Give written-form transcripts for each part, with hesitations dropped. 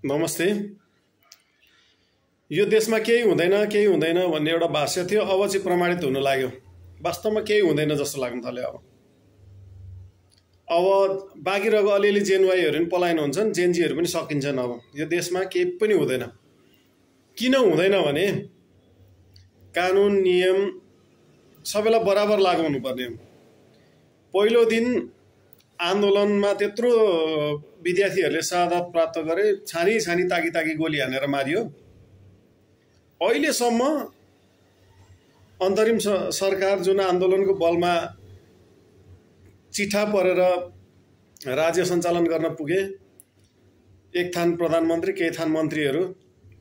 नमस्ते। यो देशमा केही हुँदैन भन्ने एउटा भाष्य थियो, अब चाहिँ प्रमाणित हुन लाग्यो। वास्तवमा केही हुँदैन जस्तो लाग्न थाल्यो। अब बाँकी रहेको अलिअलि जेनवाईहरू पनि पलायन हुन्छन्, जेनजीहरू पनि सकिन्छन्। अब यो देशमा केही पनि हुँदैन। किन हुँदैन भने कानुन नियम सबैलाई बराबर लागू हुनुपर्ने हो। पहिलो दिन आन्दोलनमा त्यत्रो विद्यार्थीहरूले शहादत प्राप्त गरे, छानी ताकी गोली हानेर मारियो। अहिलेसम्म अन्तरिम सरकार जुन आन्दोलनको बलमा चिठा परेर राज्य सञ्चालन गर्न पुगे, एक थान प्रधानमन्त्री केही थान मन्त्रीहरू,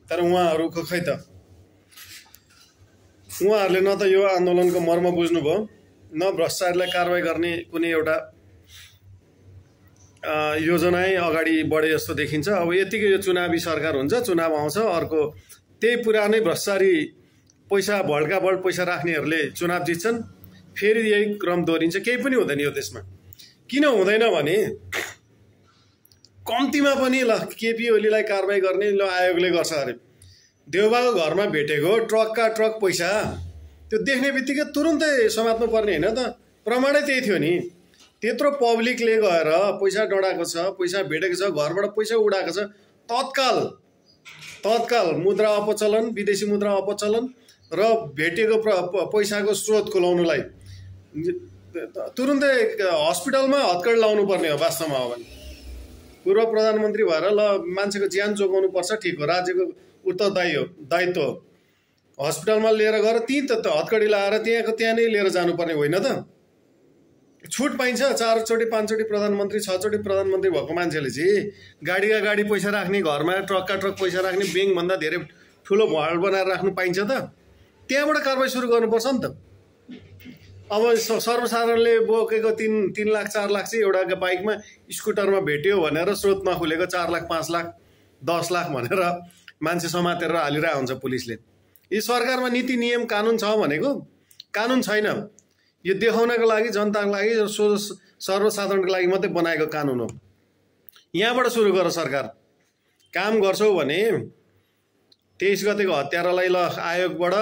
तर उहाँहरूको खै त उहाँहरूले न त यो आन्दोलनको मर्म बुझ्नुभयो, न भ्रष्टाचारलाई कारबाही गर्ने कुनै एउटा योजनै अगाडि बढे जस्तो देखिन्छ। अब यतिकै यो चुनावी सरकार हुन्छ, चुनाव आउँछ, अर्को त्यही पुरानै भ्रष्टाचारी पैसा भड्काभड पैसा राख्नेहरूले चुनाव जित्छन्, फेरि यही क्रम दोहोरिन्छ। केही पनि हुँदैन यो देशमा। किन हुँदैन भने कम्तीमा पनि ल केपी ओलीलाई कारबाही गर्ने ल आयोगले गर्छ अरे। देउबाको घरमा भेटेको ट्रकका ट्रक पैसा त्यो देख्ने बित्तिकै तुरुन्तै समात्नु पर्ने होइन त? प्रमाणै त्यही थियो नि। त्यत्रो पब्लिकले गएर पैसा डढाएको छ, पैसा भेटेको छ, घरबाट पैसा उडाएको छ, तत्काल मुद्रा अपचलन, विदेशी मुद्रा अपचलन र भेटेको पैसाको स्रोत खुलाउनुलाई तुरुन्तै हस्पिटलमा हतकडी लाउनु पर्ने हो वास्तवमा हो भने। पूर्व प्रधानमन्त्री भएर ल मान्छेको ज्यान जोगाउनु पर्छ, ठिक हो, राज्यको दायित्व हो। हस्पिटलमा लिएर गएर त्यहीँ त हतकडी लाएर त्यहाँ नै लिएर जानुपर्ने होइन त? छुट पाइन्छ। 4 चोटि 5 चोटि प्रधानमन्त्री, 6 चोटि प्रधानमन्त्री भएको मान्छेले चाहिँ गाडीका गाडी पैसा राख्ने, घरमा ट्रकका ट्रक पैसा राख्ने, ब्याङ्कभन्दा धेरै ठुलो भल बनाएर राख्नु पाइन्छ त? त्यहाँबाट कारबाही सुरु गर्नुपर्छ नि त। अब सर्वसाधारणले बोकेको 3 लाख 4 लाख चाहिँ एउटा बाइकमा स्कुटरमा भेट्यो भनेर स्रोत नखुलेको 4 लाख 5 लाख 10 लाख भनेर मान्छे समातेर हालिरहेको हुन्छ पुलिसले। यो सरकारमा नीति नियम कानुन छ भनेको कानुन छैन। यो देखाउनको लागि, जनताको लागि, सर्वसाधारणको लागि मात्रै बनाएको कानुन हो। यहाँबाट सुरु गर सरकार। काम गर्छौ भने 23 गतेको हत्यारालाई ल आयोगबाट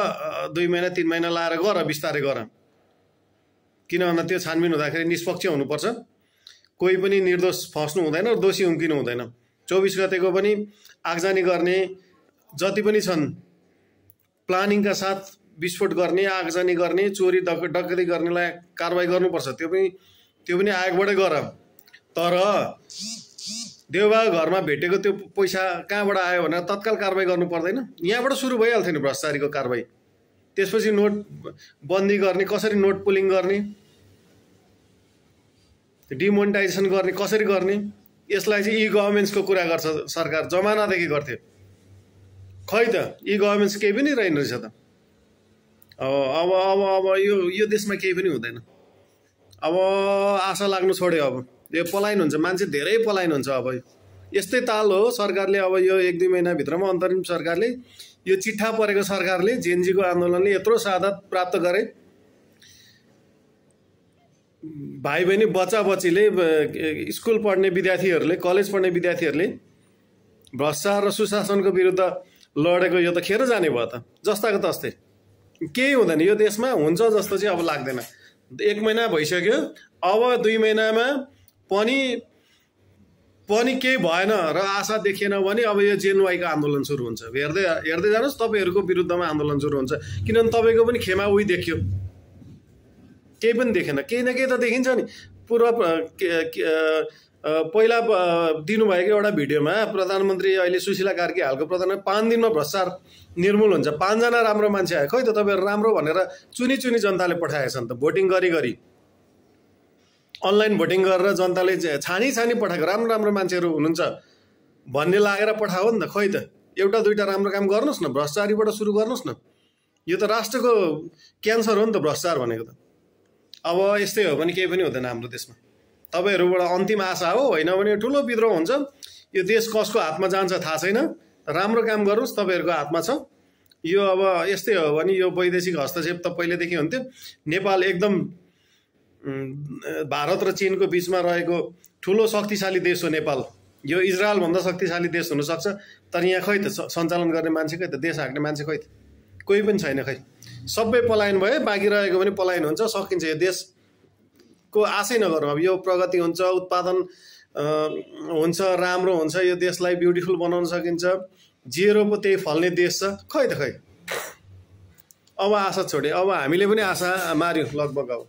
2 महिना 3 महिना लाएर गर, बिस्तारै गर। किनभने त्यो छानबिन हुँदाखेरि निष्पक्ष हुनुपर्छ। कोही पनि निर्दोष फस्नु हुँदैन, दोषी उम्किनु हुँदैन। 24 गतेको पनि आगजनी गर्ने जति पनि छन्, प्लानिङका साथ विस्फोट गर्ने, आगजनी गर्ने, चोरी डकैती गर्नेलाई कारबाही गर्नुपर्छ। त्यो पनि आयोगबाटै गर। तर देउबाको घरमा भेटेको त्यो पैसा कहाँबाट आयो भनेर तत्काल कारबाही गर्नु पर्दैन? यहाँबाट सुरु भइहाल्थ्यो नि भ्रष्टाचारीको कारबाही। त्यसपछि नोट बन्दी गर्ने, कसरी नोट पुलिङ गर्ने, डिमोनिटाइजेसन गर्ने, कसरी गर्ने, यसलाई चाहिँ ई गभर्मेन्ट्सको कुरा गर्छ सरकार। जमानादेखि गर्थ्यो। खै त ई गभर्मेन्ट्स केही पनि रहेन रहेछ त। अब यो देशमा केही पनि हुँदैन। अब आशा लाग्नु छोड्यो। अब यो पलायन हुन्छ, मान्छे धेरै पलायन हुन्छ। अब यस्तै ताल हो सरकारले। अब यो 1-2 महिनाभित्रमा अन्तरिम सरकारले, यो चिठा परेको सरकारले, जेनजीको आन्दोलनले यत्रो शहादत प्राप्त गरे। भाइ बहिनी, बच्चा बच्चीले, स्कुल पढ्ने विद्यार्थीहरूले, कलेज पढ्ने विद्यार्थीहरूले भ्रष्टाचार र सुशासनको विरुद्ध लडेको यो त खेर जाने भयो त, जस्ताको तस्तै। केही हुँदैन यो देशमा। हुन्छ जस्तो चाहिँ अब लाग्दैन। 1 महिना भइसक्यो। अब 2 महिनामा पनि केही भएन र आशा देखिएन भने अब यो जेनवाईको आन्दोलन सुरु हुन्छ। हेर्दै जानुहोस्, तपाईँहरूको विरुद्धमा आन्दोलन सुरु हुन्छ। किनभने तपाईँको पनि खेमा उही देखियो, केही पनि देखेन। केही न केही त देखिन्छ नि। पहिला दिनुभएको एउटा भिडियोमा प्रधानमन्त्री, अहिले सुशीला कार्की हालको प्रधानमन्त्री, 5 दिनमा भ्रष्टाचार निर्मूल हुन्छ। 5 जना राम्रो मान्छे आयो। खै त तपाईँहरू राम्रो भनेर चुनी जनताले पठाएछन् त। भोटिङ गरी अनलाइन भोटिङ गरेर जनताले छानी पठाएको राम्रो मान्छेहरू हुनुहुन्छ भन्ने लागेर पठायो नि त। खै त एउटा दुईटा राम्रो काम गर्नुहोस् न, भ्रष्टाचारीबाट सुरु गर्नुहोस् न। यो त राष्ट्रको क्यान्सर हो नि त भ्रष्टाचार भनेको त। अब यस्तै हो भने केही पनि हुँदैन हाम्रो देशमा। तपाईँहरूबाट अन्तिम आशा हो, होइन भने ठुलो विद्रोह हुन्छ। यो देश कसको हातमा जान्छ थाहा छैन। राम्रो काम गर्नुहोस्, तपाईँहरूको हातमा छ। यो अब यस्तै हो भने यो वैदेशिक हस्तक्षेप त पहिलेदेखि हुन्थ्यो। नेपाल एकदम भारत र चीनको बीचमा रहेको ठुलो शक्तिशाली देश हो नेपाल। यो इजरायलभन्दा शक्तिशाली देश हुनसक्छ, तर यहाँ खै त सञ्चालन गर्ने मान्छे खै त, देश हाँक्ने मान्छे खै त, कोही पनि छैन खै। सबै पलायन भयो, बाँकी रहेको पनि पलायन हुन्छ, सकिन्छ। यो देशको आशै नगरौँ। अब यो प्रगति हुन्छ, उत्पादन हुन्छ, राम्रो हुन्छ, यो देशलाई ब्युटिफुल बनाउन सकिन्छ, जेरो पो त्यही फल्ने देश छ, खै त खै। अब आशा छोडे, अब हामीले पनि आशा मार्यौँ लगभग। अब